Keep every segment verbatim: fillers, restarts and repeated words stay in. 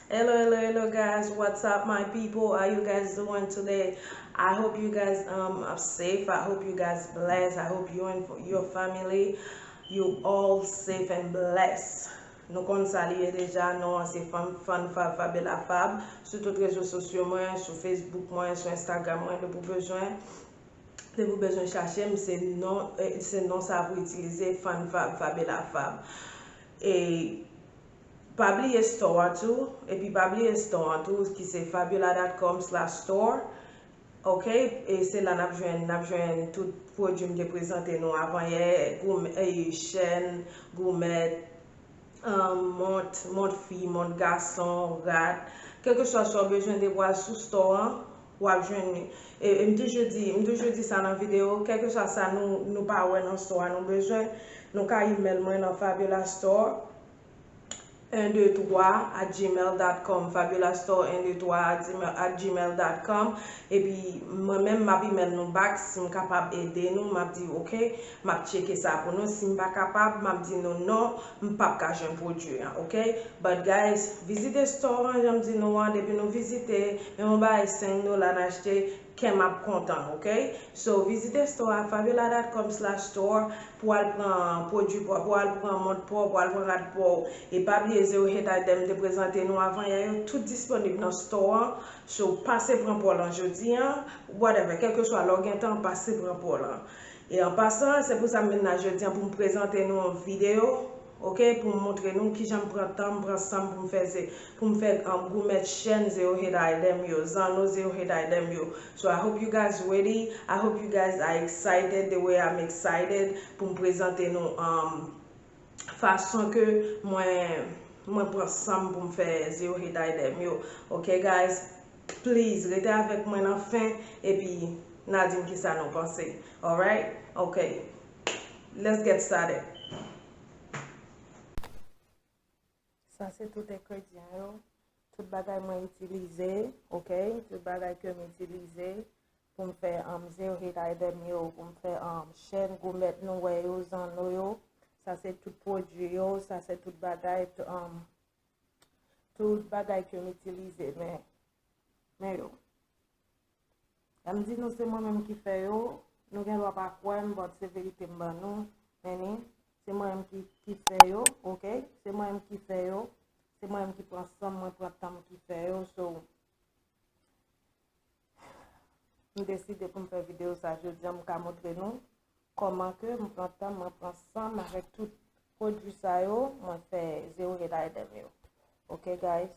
Hello, hello, hello, guys. What's up, my people? How you guys doing today? I hope you guys um are safe. I hope you guys blessed. I hope you and your family, you all safe and blessed. Nou konn sa li ye deja, non, se Fann Fann Fab Fabiola Fab. Sou tout rezo sosyo mwen, sou Facebook mwen, sou Instagram mwen, depi w bezwen, depi w bezwen chache m, se non, eh, se non sa pou itilize, Fann Fab Fabiola Fab. E pa bliye store an tou, epi pa bliye store an tou, ki se fabiola dot com slash store. Ok, e se la n ap jwenn, n ap jwenn tout pwodui m te prezante nou avan yè, goum-, e, chèn, goumèt, um, mont, mont fi, mont gason, rad. Kèlkeswa sa w bezwen depi w al sou store an, w ap jwenn li. E, e m toujou di, m toujou di sa nan videyo, kèlkeswa sa nou, nou pa wè nan store a nou bezwen, nou ka email mwen nan Fabiola Store un deux trois at gmail dot com, Fabiola Store un deux trois at gmail dot com. Epi mwen menm m ap email nou back si m kapab ede nou, m ap di ok, m ap tcheke sa pou nou. Si m pa kapab, m ap di nou non, m p ap ka jwenn pwodui an, ok? But guys, vizite store an, jan m di nou an, depi nou vizite, menm yon bagay senk dola n achte, kè m ap kontan, ok? So, vizite store a, fabiola dot com slash store, pou al pran pwodui pa w, pou al pran mont pa w, pou al pran rad pa w. E pa bliye Zero Hate Idem te prezante nou avan yè yo, tout disponib nan store an. So, pase pran pa w lan jodi an, whatever, kèlkeswa lè w gen tan, pase pran pa w lan. E an pasan, se pou sa m vin la jodi an pou m prezante nou yon videyo, ok, pou m montre nou kijan m pran tan m, pran san m pou m fè ze-, pou m fè, um, goumèt chèn Zero Hate Idem yo, zanno Zero Hate Idem yo. So I hope you guys ready, I hope you guys are excited the way I'm excited pou m prezante nou, um, fason ke mwen, mwen pran san m pou m fè Zero Hate Idem yo. Ok guys, please rete avèk mwen nan fen, epi n a di m kisa nou panse. Alright? Ok. Let's get started. Sa se tout engredyan yo, tout bagay mwen itilize, ok? Tout bagay ke m itilize pou m fè, um, Zero Hate Idem yo, pou m fè, um, chèn, goumèt nou wè yo, zanno yo. Sa se tout pwodui yo, sa se tout bagay, t-, um, tout bagay ke m itilize, men, men yo. Lè m di nou se mwen menm ki fè yo, nou gen dwa pa kwè m, but se verite m ban nou, men ni, se mwen menm ki, ki fè yo, ok? Se mwen menm ki fè yo, se mwen menm ki pran san m, mwen pran tan m ki fè yo, so, m deside pou m fè videyo sa jodi an, m ka montre nou kòman ke m pran tan m, mwen pran san m avèk tout pwodui sa yo, mwen fè Zero Hate Idem yo. Ok, guys?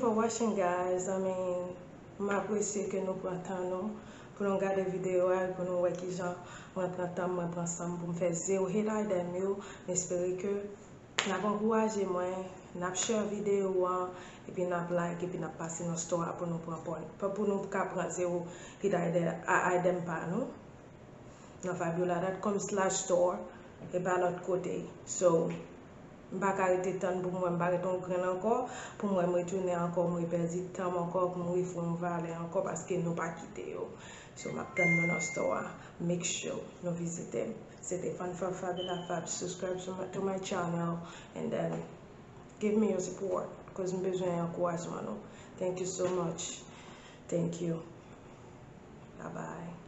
for watching, guys. I mean, m apresye ke nou pran tan nou pou nou gade videyo a, pou nou wè kijan mwen pran tan, mwen pran san m pou m fè zewo hate item yo. M espere ke n ap ankouraje mwen, n ap share videyo an, epi n ap like, epi n ap pase nan store a pou nou pran pon, pou nou ka pran zewo hate item, a item pa nou nan fabiola dot com slash store, e pa lòt kote. So, m pa ka rete tann pou m wè m pa rete yon grenn ankò, pou m wè m retounen ankò, m repèdi tan m ankò, pou m refè yon valè ankò, paske nou pa kite yo. So, m ap tann nou nan store a. Make sure nou vizite m. Se te Fan Fab Fabiola Fab. Subscribe to my, to my channel and then give me your support, 'cause m bezwen ankourajman nou. Thank you so much. Thank you. Bye bye.